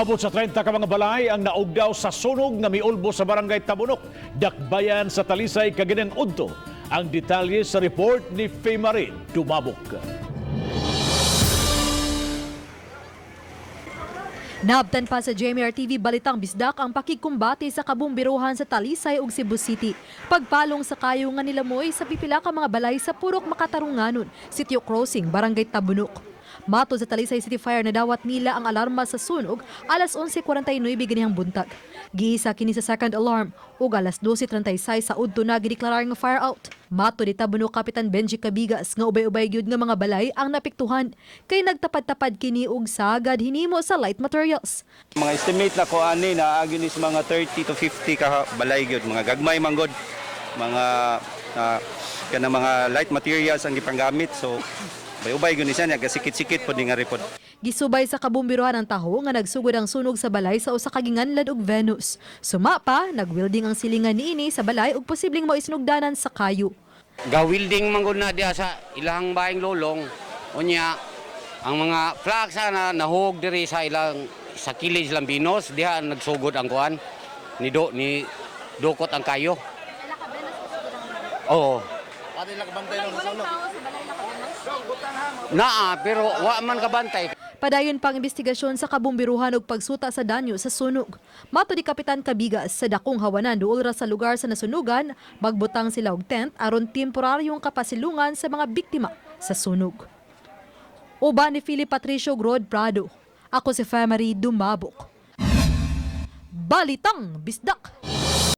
Moabot sa 30 ka mga balay ang naugdaw sa sunog nga miulbo sa Barangay Tabunok, Dakbayan sa Talisay kaginang udto. Ang detalye sa report ni Faye Dumabok. Naabtan pa sa JMR TV Balitang Bisdak ang pakigkumbate sa kabumbiruhan sa Talisay ug Cebu City. Pagpalong sa kayo nga nilamoy sa pipila ka mga balay sa Purok Makatarunganon, Sitio Crossing, Barangay Tabunok. Matod sa Talisay City Fire, nadawat nila ang alarma sa sunog alas 11:49 ganihang buntag. Giisa kini sa second alarm ug alas 12:36 sa udto na gideklarar nga fire out. Matod ni Tabunok Kapitan Benji Cabigas nga ubay-ubay gyud nga mga balay ang napiktuhan kay nagtapad-tapad kini og sagad hinimo sa light materials. Mga estimate na ko ani na agi ni sa mga 30 to 50 ka balay gyud, mga gagmay man gud, mga kanang mga light materials ang gipanggamit, so ubay-ubay gyud ni siya niya gasikit-sikit pod ni nga report. Gisubay sa kabumbiruhan ang taho nga nagsugod ang sunog sa balay sa usa ka ginganlan og Venus. Suma pa, nagwelding ang silingan niini sa balay ug posibleng moisnugdanan sa kayo. Gawilding man gud na diha sa ilang baing lolong. Unya ang mga flags na nahug diri sa ilang sa kilid silang binos diha nagsugod ang kuan ni do ni dukot ang kayo. Oo. Naa pero wa man kabantay. Padayon pang investigasyon sa kabumbiruhan ug pagsuta sa danyo sa sunog. Mato ni Kapitan Cabigas, sa dakong hawanan duol ra sa lugar sa nasunugan, magbutang sila og tent aron temporaryong kapasilungan sa mga biktima sa sunog. Uban ni Philip Patricio Grod Prado. Ako si Femery Dumabok. Balitang Bisdak!